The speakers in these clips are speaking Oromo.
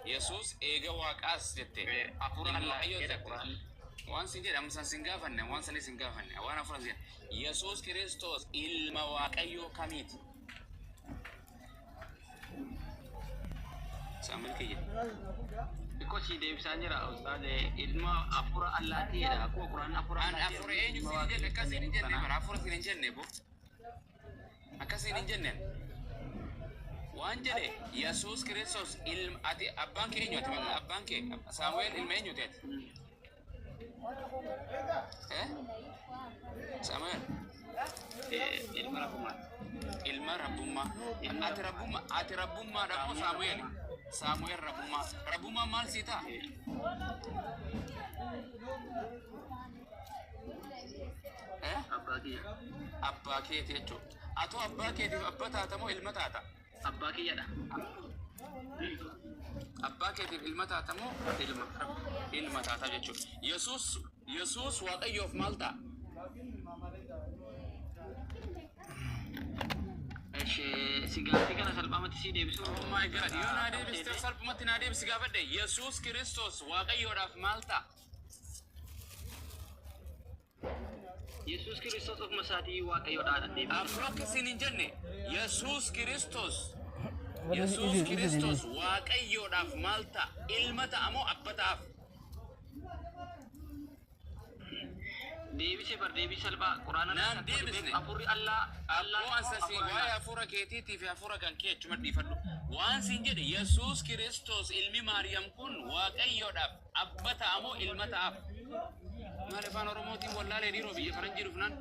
Yesuus eega Waaqaas jette. Hafuura Ilma Allaah Waaqayyoos jedha jette. Qur'aanni. Waan sin jedhe amma san sin gaafanne, waan sanis hin gaafanne, waan hafuura sin jedhe. Yesuus Kiristoos ilma Waaqayyoo kamiiti? Saamu'eel kiyya. Xiqqoo sii deebisaan jira ustaaz, ilma hafuura Allaahti jedha, akkuma Qur'aanni hafuura An Allaahti hafuura jedhu eenyu ilma siin hin jenne, Waaqayyoo akkas kan siin hin jedhu jenne kana. bara hafuura siin hin jenne bo. Akkasiin hin jenneen. Waan jedhe Yesuus Kiristoos ilma, ati abbaan kee eenyu, ati abbaan kee Saamu'eel ilma eenyuti ati? Eh? Saamu'eel Ilma Rabbumaati. Ilma Rabbummaa. Ilma Ati Rabbummaa. Rabbummaa, ati Rabbummaadha moo Saamu'eel Saamu'eel? Rabbummaa. Saamu'eel Rabbummaa. Rabbummaan maal sii ta'a? Eh? Abbaa kiyya. Abbaa keeti jechuudha. Atoo abbaa keetiif abba taata moo ilma taata? Abbaa kiyyadha. Abbaa keetiif ilma taata moo Ilma. ilma taata jechuudha. Yesuus Waaqayyoof maal ta'a? Eshi, si gaaffii kana salphaamatti sii deebisuu Oh my God, yoo naa ta'uu deebiste seete. salphumatti naa deebisi gaafadhe. Yesuus Kiristoos Waaqayyoodhaaf maal ta'a? Yesuus Kiristoos ofuma isaatii Waaqayyoodha deebisee. Abbaa akkasiin hin jenne. Yesuus Kiristoos, Yesuus Kiristoos Waaqayyoodhaaf maal ta'a? Ilma ta'a moo abba ta'aaf? Deebisee bar, deebii salphaa Quraana Naan irratti akkuma deebisne. beeku hafuurri Allah Allah Abboo ansa siin hafuura waa'ee Allah. hafuura keetiitii fi hafuura kan kee achuma dhiifadhu. Waan siin jedhe, Yesuus Kiristoos ilmi Maariyaam kun Waaqayyoodhaaf abba ta'a moo ilma ta'aaf? Maal afaan Oromootiin wallaalee dhiiroo biyya faranjii dhufnaan?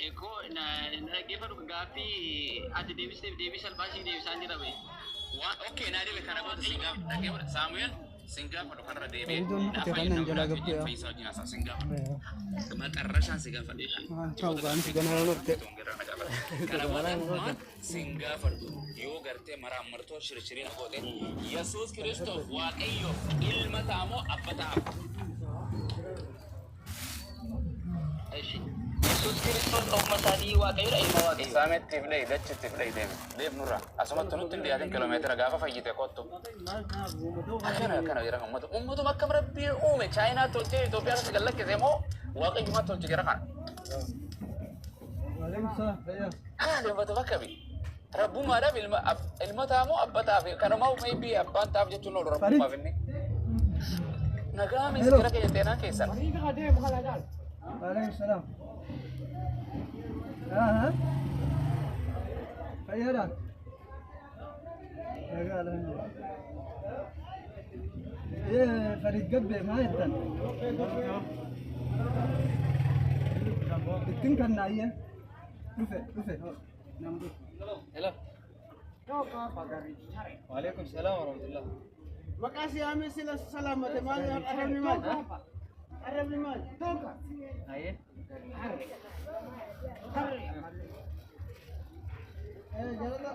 Ekoo na na dhaggeeffadhu, gaaffii ati deebisteef deebii salphaa sii deebisaan jira bee. Waan okay naa deebe, kana booda siin gaafa dhaggeeffadhu. Saamu'eel, siin gaafadhu kanarra deebi'ee. Fariidoon Naa kute fayyi kanan nama jalaa biraati wajjin gabbu'e. fayyisaa wajjin haasaa siin gaafadhu. Maxarrashaan si gaafadhu. Ta'u gaanis ganaa lorte. Kana booda maal siin gaafadhu, yoo gartee maraammartoo shirshiriin goote, Yesuus Kiristoos Waaqayyoof ilma ta'a moo abba ta'aaf? Eshi. Yesuus Kiristoos ofuma isaatii Waaqayyoodha, ilma Waaqayyoodha. Saametti fidhee dachitti fidhee deemi. Deem nurraa. Asumatti nutti hin dhiyaatin kiloomeetira, gaafa fayyite kottu. Akkana akkana jira uummata. Uummatuma akkam Rabbii uume, Chaayinaa tolchee Itoophiyaa keessatti gad lakkise moo Waaqayyummaa tolche jira kana? Haali uummata bakka bi. Rabbummaadhaaf ilma ilma ta'a moo abba ta'aaf? Kanumaa maybe abbaan ta'aaf jechuun oolu rabbummaaf inni. Nagaa miti jira keenya xeenaa keessan. وعليكم السلام. ها فيلا nagaa, alhamdulillah. Eh, Farid Gabbe maal jettan? Ittiin kan naayye dhufe dhufe nama dhufe. Hello. Waalaikum salam warahmatullah. Maqaa siyaamee sila salaamate, maal arrabni, maal arrabni, maal? Aye. Eh, jalala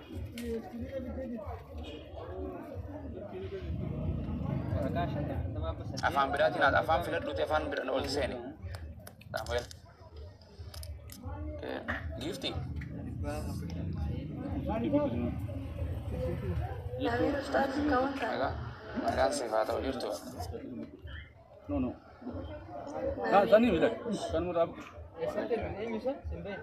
sibiila bittee jirti. Waraqaa 50 abbaa saddeet. Afaan biraatiin afaan filadhuuti afaan biraan ol seeni. Saamu'eel. Giifti. Nabii Ustaaz kawanta. Nagaa. Nagaan siif haa ta'u, jirtu. No, no. Ah, sani mila. Kan murab. Eessatti ergite, eenyu isa? Simbee.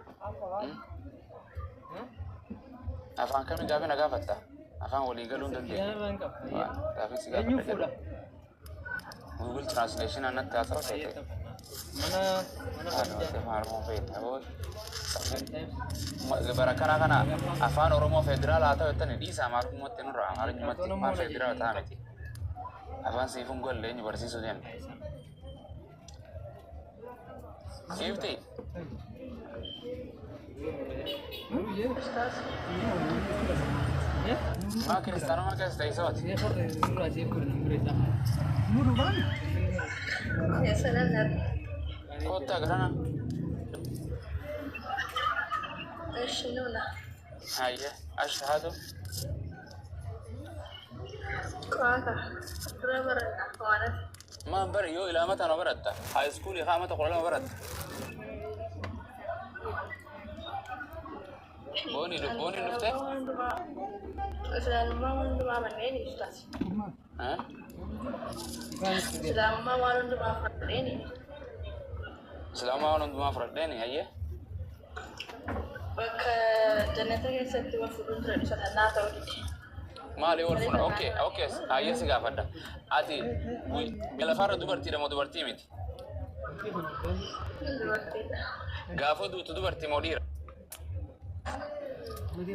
Afaan kamii gaafii na gaafatta? Afaan walii galuu hin dandeenye. Irraa hin qabu. Waan gaafii si Eenyu gaafadha fuudha? jedhu. Google Translation natti haasa'u ta'e. Mana mana Afaan Khadija. Oromoo fayyada. Times. Bara kana kana afaan Oromoo federaala haa ta'u jettanii dhiisa, amaarummaatti nurra amaarinyumatti afaan federaala ta'a miti. Afaan siif hin golle eenyu barsiisuu deemta? Giifti. Ustaaz. Maa kiristaanummaa keessa ta'e sabati. Nurraa siif godhe namni isaa. Nuru baan Ya salam Nabi. Kottaa garana. እሺ ኑና። Hayya. Ashhaadu. Qo'ata dura baranna ማለት Maan bari yoo ilaamata na baratta. High school haa mata 12 baratta. Booni booni dhuftee? Waan duraa Islaamummaa waan hundumaa manneen ustaas. Eh? Islaamummaa waan hundumaa fudhadheeni. Islaamummaa waan hundumaa fudhadheeni hayyee. Bakka jannata keessatti wal fuudhuun ture sana naa ta'uu dide. Maali wal fuudha? Okay, okay. Hayyee si gaafadha. Ati lafarra dubartiidha moo dubartii miti? Dubartiidha. Gaafa duutu dubartii moo dhiira?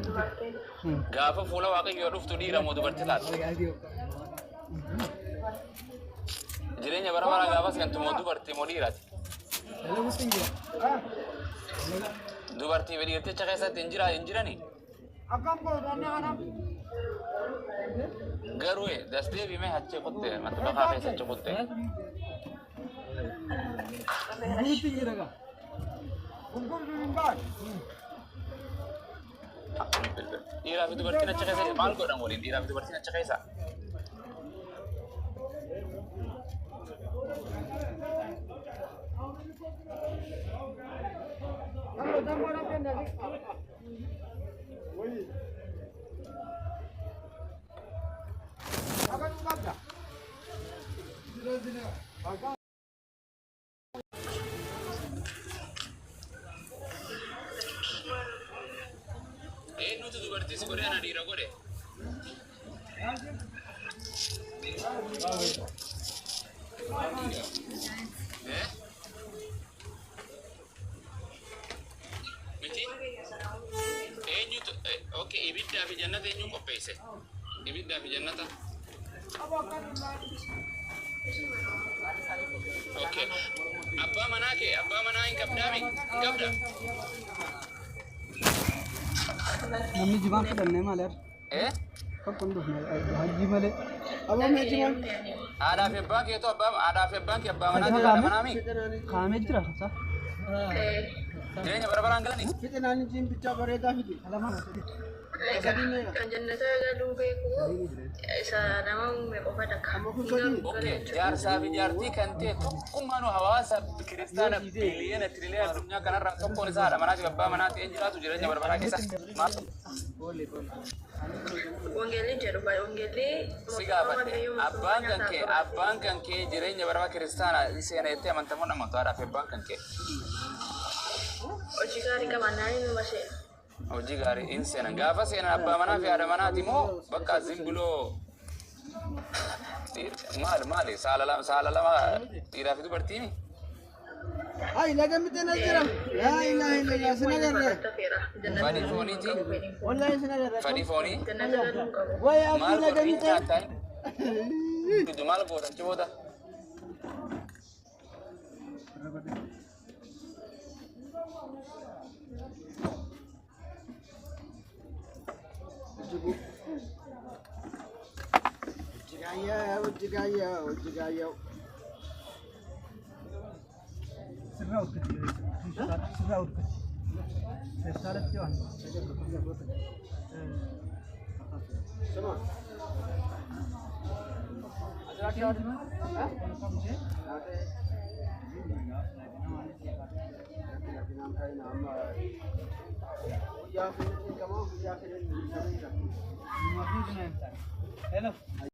Dubartiidha. Gaafa fuula Waaqayyoo dhuftu dhiira moo dubartii taate? Jireenya bara baraa gaafa seentu moo dubartii moo dhiiraati? Dubartii fi dhiirticha keessatti hin jira hin jirani? Garuu das deebimee achi kutte matbaqaa keessa achi kutte. Dhiiraa fi dubartiin achi keessa maal godhan waliin dhiiraa fi dubartiin achi keessa? Eenyutu dubartii si godhe ana dhiira godhe? Eh? Miti? Eenyutu okay ibiddaa fi jannata eenyu qopheesse? Ibiddaa fi jannata? Okay. Abbaa manaa kee abbaa manaa hin qabdaami? Hin qabda? Namni jibaan fudhannee maali har'a? Eh? Kan kun dhufne hajji malee. Aboo mee jimaan? Haadhaa fi abbaan keetu abbaa haadhaa fi abbaan kee abbaa manaa fi haadha manaa mi? Kaamee jira sa. Jireenya bara baraan galanii? Fixinaan jiin bichaa bareedaa fidi. Kan jannata galuu beeku isa nama uume qofa dhaka. Okay, jaarsaa fi jaartii kan ta'e tokkummaanuu hawaasa kiristaana biliyoona tiriliyoona addunyaa kanarraa tokkoon isaa haadha manaa fi abbaa manaa ta'ee jiraatu jireenya bara baraa keessa. Maal Wangeelli jedhu wangeelli si gaafadhe abbaan kan kee jireenya bara baraa kiristaana seena jettee amantamuun amantu haadhaa fi abbaan kan kee. Hojii gaarii qabaannaan inuma seena. Hojii gaarii hin seenan gaafa seenan abbaa manaa fi haadha manaati moo bakka zinguloo maal maali saala lama dhiiraa fi dubartiimi? Ay, laga miti na jira. Laa ilaaha illallah sin agarre. Fadhii fooniiti? Wallahi sin agarre. Fadhii foonii? Jannata galuu qabu. Way abdii Maal laga godhu miti. nyaataa? Maal goota achi booda? Ujjigaayyaa, ujjigaayyaa, ujjigaayyaa. Sirraa urkatti. Sirraa urkatti. Feestaalatti waan. Sama. Guyyaa fi qaama guyyaa fi Hello.